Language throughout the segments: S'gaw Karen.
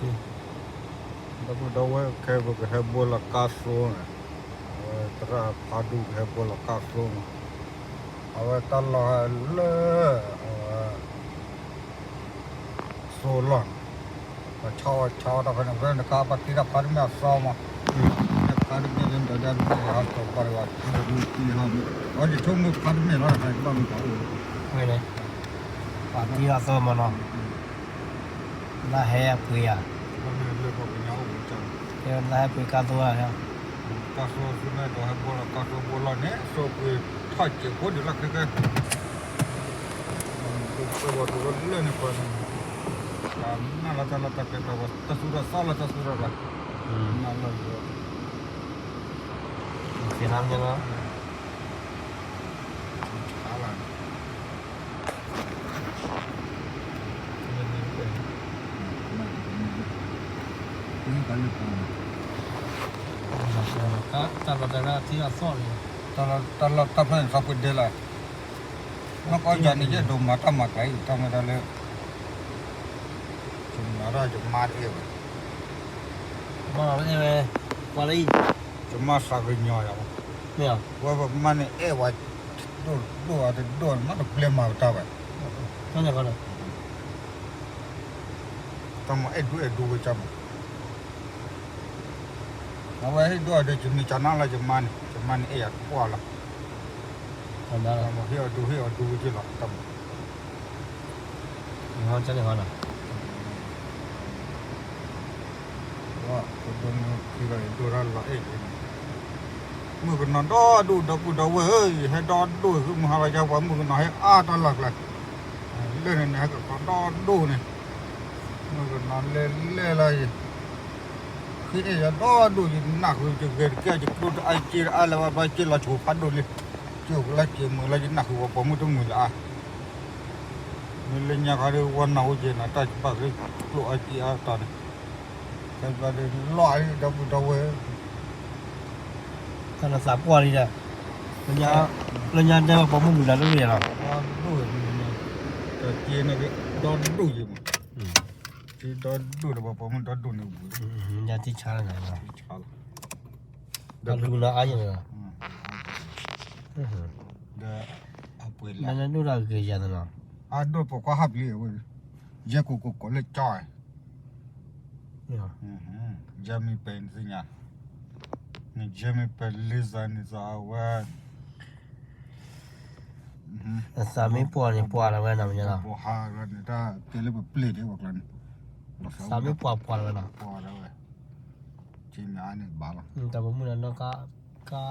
ဒီပုၢ်ဒီဝဲၢ်ခဲ ပကဟဲဘိလီၤကါသိန့ၣ်, အဝဲသရၣ်ဖးဒိၣ်ကဟဲဘိလီၤကါသိမး, အဝဲတၢ်လီၢ်ဟဲလၢ အဝဲ သိလီၢ်န့ၣ်, ပဆီဆီတၢ်ဖဲန့ၣ် ဖဲန့ၣ်ကါပှၤက့ၤတၢ်ဖးတမ့ၢ်အသီမး, ဖးတမ့ၢ်လၢဒီးဒၣ်ဒုးဟးသီပှၤတဂၤ အဝဲယဆိကမိၣ်ဖးတမ့ၢ်လီၤ တခါဘၣ်မ့ၢ်ပှၤအိၣ် ပှၤတံၢ်အသီမးနီၤ, လၢဟဲအပှ့ၤဧါ, လၢပှၤကညီအိၣ်ဝဲကၢ်, လၢဟဲပှ့ၤကါသိဧါ, ကါသိသုန့ၣ်ဒီးဟဲဘိလီၤကါသိဘိလီၤန့ၣ် အသိပှ့ၤထီၣ်စဲးဖိဒံးလီၢ်ခဲကဲ, ပှၤတဝီလၢန့ၣ်ပှၤန့ၣ်, နၢ်လီၤတၢ်လီၢ်တၢ်ကျဲတၢ်ဝဲ တၢ်သူၣ်ထီၣ်သီလီၤတၢ်သူၣ်ထီၣ်လီၤ, နၢ်လီၤလီၤ, လီၤ တၢ်လီၢ်တၢ်လီၢ်ထံအသီၣ်န့ၣ်, တၢ်လီၢ်တၢ်ဖျၢၣ်န့ၣ် သးပှ့ၤဒဲလီၤ, နီၢ်ကီၢ်ယၤန့ၣ် ယအဲၣ်ဒိးမၤတၢ်မၤကျါအံၤ တၢ်မ့ၢ်တၢ်လၢ ယမၤတၢ်ယမါတအဲၣ်ဝဲ, ယမါတအဲၣ်ဝဲ, ပှၤလၢအံၤ, ယမါသးကညီၤယၤ, မ့ၢ်, ဝဲပမါန့ၣ်အဲၣ်ဝဲ, ဒိၣ်ဒိၣ်အတဒိၣ်န့ၣ် မ့ၢ်တပျဲမၤပတၢ်ဝဲ, တၢ်မၤ အဲၣ်ဒိၣ်အဲၣ်ဒိၣ်ဝဲကၢ်မး, အဝဲဟ့ၣ်ဒိၣ်အဒိၣ် ယမံၤကနၣ်လၢယမါန့ၣ် ယမါန့ၣ်အဲၣ်ယၤတပှၢ်လီၤ, ဟ့ၣ်အဒိၣ်ဟ့ၣ်အဒိၣ်ဝဲကၢ်လီၤ တၢ်မၤ မုၣ်ကနီၤဒီဒိၣ် ဒီပုၢ်ဒီဝဲၢ်ဧၢ, ယဟဲဒီဒိၣ် ဃုမုၢ်ဟါလီၤယါ ပှၤမုၣ်ကနီၤဟဲအါတၢ်လီၢ်ကျဲ, လၢန့ၣ်န့ၣ် ဟဲကကိးဒီဒိၣ်န့ၣ်, မုၣ်ကနီၤလဲၤလဲၤလီၤယံၤ, ဃ့အဲၣ်ယၤဒီဒိၣ် ယနၢ်ဃုာ် ယဂဲၤတကဲ ယကျိတအါ ယစ့တအါလၢၤဘၣ် ဘၣ်စ့လီၤဆိဖးဒိၣ်လံ, စ့အိၣ်ကလၢစ့မုာ်လၢယနၢ်ဃုာ် ပှၤပိာ်မုၣ်တမုာ်လၢၤအါ, မ့ၢ်လၢညါခါဒီး ဝဲနၢ်ဟူက့ၤနၤ တၢ်ဘၣ်က့ၤကျိအါစ့အါတီၤန့ၣ်, တၢ်ဘၣ်ဒီးလီၤအံၤ ဒီပုၢ်ဒီဝဲၢ် တၢ်လၢသးပှၢ်လံဒီး, လၢညါတဲဝဲပိာ်မုၣ်မုၢ်လၢ်တရ့ၣ်လီၤ, ဒီဒိၣ်, ဒီဒိၣ်ယံၤမး, ဒီဒိၣ်ဒီးပှၤပိာ်မုၣ်ဒီဒိၣ်န့ၣ်, ညါထံဆါလီၤ, တၢ်လူလၢအါယၤလီၤ, ဒီး အပှ့ၤလၢဒိၣ်တၢ်ဂ့ၤယၤသနီၤ, အဒိၣ်ပိာ်ခွါဟးပျံၤဝဲ, ယဲၢ်ကိၢ်ကိၢ်ကိၢ်လၢကၠီ, ယဲၢ်မံၤပဲၤနသ့ၣ်ညါ, နယဲၢ်မံၤပဲၤလံသးန့ၣ်သးအဝဲ သးမ့ၢ်ပှီၢ်န့ၣ် ပှီၢ်လီၤဝဲနီၤ, ပှီၢ်ဟးလီၤန့ၣ် တၢ်တဲလၢပပျ့ၤဒံးဝဲကျါန့ၣ်, သးမ့ၢ်ပှီၢ်ပှီၢ်လီၤဝဲနီၤ, ပှီၢ်လီၤဝဲ, ထံမ့ၢ်အါန့ၣ်ဘၣ်လီၤ, တၢ်ပိာ်မုၣ်လၢနီၢ်ကါ, ကါ,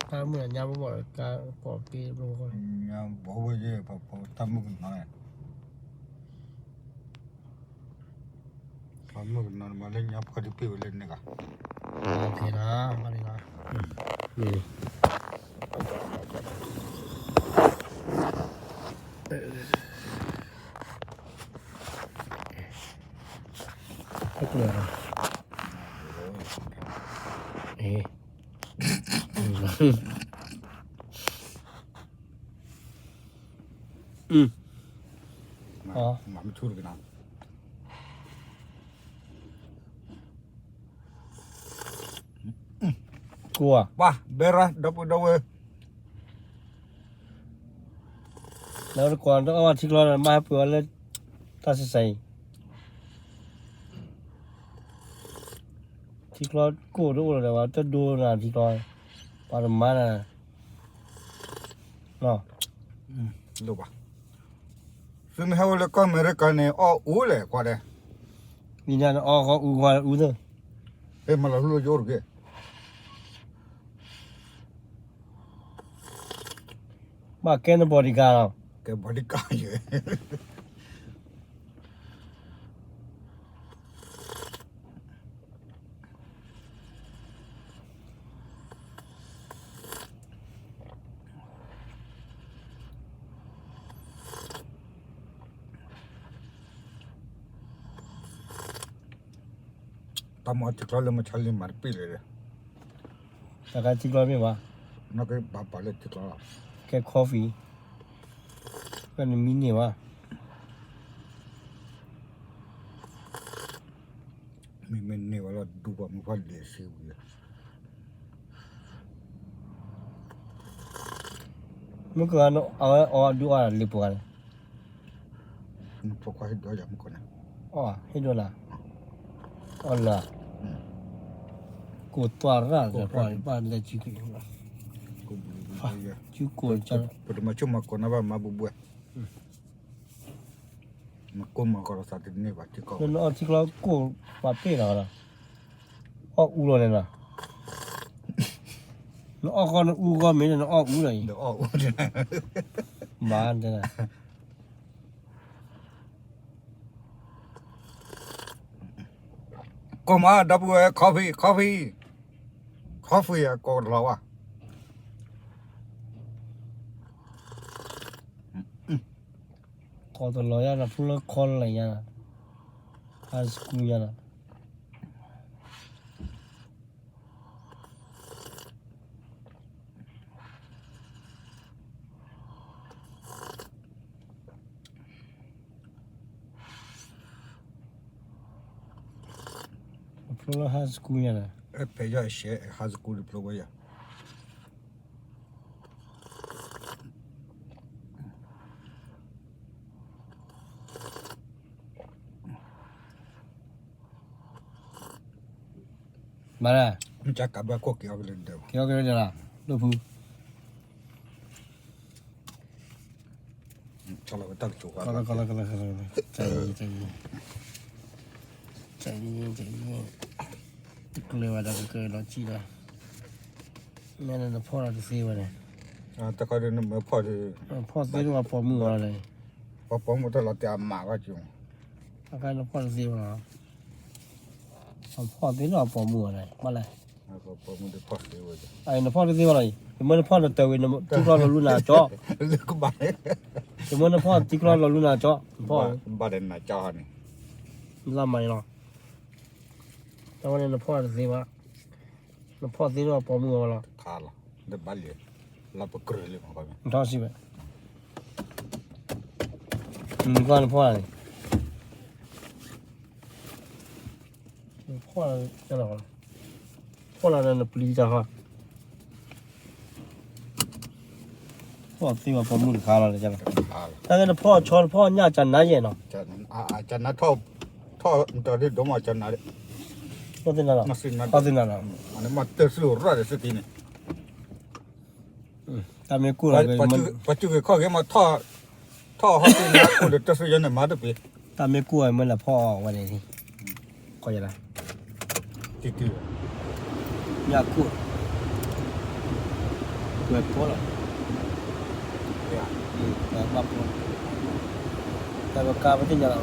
တၢ်မုၣ်လၢညါဘီဘီၣ်လီၤ, ကါပိာ်က့ၤဘီဘီၣ်, ညါဘီဝဲယဲၢ် ပှၤပိာ်တၢ်မုၣ်ကနီၤ ပှၤမုၣ်ကနီၤမးလၢညါပှၤတပ့ၤဝဲလၢန့ၣ်ဂ့ၤ, မၤမ့ၢ်ထူတကနၤ ကွၢ် ဘၣ် ဘဲရၣ် ဒီပုၢ်ဒီဝဲၢ် လၢတကွၢ်တအီၣ်ထံကျီ မ့ၢ်ဟဲပှ့ၤအီၤလၢ တၢ်စဲးစဲးအံၤ ထံကျီကိၢ်တအိၣ်လၢၤဒီး ပှၤတဒိနၤထံကျီ ပှၤတမၤနၤ သုမ့ၢ်ဟဲအိၣ်လၢကီၢ်အမဲရကၤန့ၣ် အီၣ်အူလဲၣ်ကွၢ်ဒဲး မ့ၢ်ဒၣ်နအီၣ်ဃီအူကွၢ်အူသၢ ဟဲမၤလီၤလူယအိၣ်တက့ၢ် ဘၣ်ကဲန bodyguard လီၤ ကဲ bodyguard ယဲ တၢ်မၤထံကျီလၢမဆါလံမၤတပ့ၢ်လၢၤဒီး တၢ်ခါထံကျီမ့ၢ်ဘၣ် နီၢ်ကဘၣ်ပာ်လၢထံကျီလီၤ ကဲ coffee ကဲနမံန့ၢ်ဘၣ် မ့မ့ၢ်န့ၢ်ဝဲလီၤဒူပှၤမုၣ်ဖီၣ်လံၤအစုဝံၤ, မုၢ်ကဂၤ အဝဲအီၤဒုးအီၣ်လံာ်ပှၤန့ၣ်, ဖိခွါဟ့ၣ်ဒိးယၤမုၢ်ကီၢ်န့ၣ်, ဟ့ၣ်ဒိးလၢ, အီၣ်လၢ, ကိၢ်သွၣ်ရၣ်ဒီးပှၤဘၣ်လဲၤစုက့ၤ, စုကိၢ်, ပတမၤဆိကမိၣ်ကိၢ်န့ၣ်ဘၣ်မၤဘူးဘူး, မၤကိၢ်မၤကီၢ်လီၤသးတန့ၢ်ဘၣ်ထံကီၢ်, နအီၣ်ထံကျီကိၢ်ပှၤပ့ၢ်လီၤ, အီၣ်အူလီၤန့ၣ်လီၤ, နအီၣ်ဃီနအူဃီမ့ၢ်န့ၣ် နအီၣ်အူလီၤအံၤ, ဘၣ်တဲ, ကိၢ်မး ဒီပုၢ်ဝဲၢ် coffee coffee coffee အကိၢ်လီၤဝဲ, ကိၢ်တလီၤယါဒီး ဖုလၢခီလၢညါဒီး, high school ညါဒီး, ဖျိလၢ high school ညါဒီး, ဖဲယဲၢ် high school တဖျိဝဲယၤ, မ့ၢ်ကဘၣ်ခိၣ်က့ၤအီၣ်က့ၤလၢဒၢး, က့ၤအီၣ်က့ၤလၢဒၢးလီၤ, ဒိၣ်ဖု ကလီကလီကလီ, တၢ်အံၤ, တၢ်အံၤ, တၢ်အံၤ, တကျၢၤဘၣ်ဒီးကကၢၤလီၤစံၣ်ဒီး, မ့ၢ်လၢနဖီၣ်ဒီးတသ့ဘၣ်န့ၣ်, တခီဒီးနမ့ၢ်ဖီၣ်ဒီး, ဖီၣ်သ့ဒီးပှၤပိာ်မုၣ်အီၤလီၤန့ၣ်, ပှၤပိာ်မုၣ်တၢ်လီၤတဲာ်အမးဘၣ်ကၠိ, အခါနဖီၣ်တသ့ဘၣ်လီၤ, အဖီၣ်သ့ဒီးအပိာ်မုၣ်အီၤလီၤ, ဘၣ်လဲၣ်, နဖီၣ်တသ့ဘၣ်လီၤအံၤ, ယမၢနဖီၣ်နတၢၤဝံၤ ထံကျီလီၤလူနၤကၠီ, ယမၢနဖီၣ်ထံကျီလီၤလူနၤကၠီ, နဖီၣ်, ဘၣ်ဒီးနၤကၠီန့ၣ်, လၢမၤအံၤလီၤ, တၢ်ဝဲန့ၣ်နဖီၣ်တသ့ဘၣ်, နဖီၣ်သ့ဒီးအပိာ်မုၣ်အီၤလီၤ, တခါလီၤ, ဒီးဘၣ်လံ, လၢပကြၢးလံမး, ထီၣ်စံးဝဲ, နကွၢ်နဖီၣ်န့ၣ် ဖီၣ်လီၤဒီးနပျံၤတၢ်ဃီ, ဖီၣ်သ့ဘၣ်ပိာ်မုၣ်တခါလီၤ, တၢ်ဂ့ၢ်နဖီၣ်ဆီနဖီၣ်ညၣ်ကနါယဲၢ်နီၤ, ကနါ, ထီၣ်, ထီၣ်နတၢၤဒိၣ်မးကနါ, ဖီၣ်သ့နၤလီၤ, ဖီၣ်သ့နၤလီၤ, မၤတၢၢ်စုရၣ်ဒီးစုသံန့ၣ်, တၢ်မ့ၢ်ကိၢ်လီၤ, ပှၤစုၣ်ဂ့ၤခီၣ်ဂ့ၤမး, ထီၣ်ဟီၣ်သ့နၤကိၢ်ဒီးတၢၢ်စုယဲန့ၣ်မၤတပ့ၤ, တၢ်မ့ၢ်ကိၢ်ဝဲမ့ၢ်လဲၤဖီၣ်အီၤဝဲန့ၣ်, ခီယဲလၢ, တတုၤ, ညၣ်ကိၢ်, ဝဲဖီၣ်လီၤ, ဘၣ်ဖီၣ်, တၢ်ပကါပသ့ၣ်ညါလီၤ,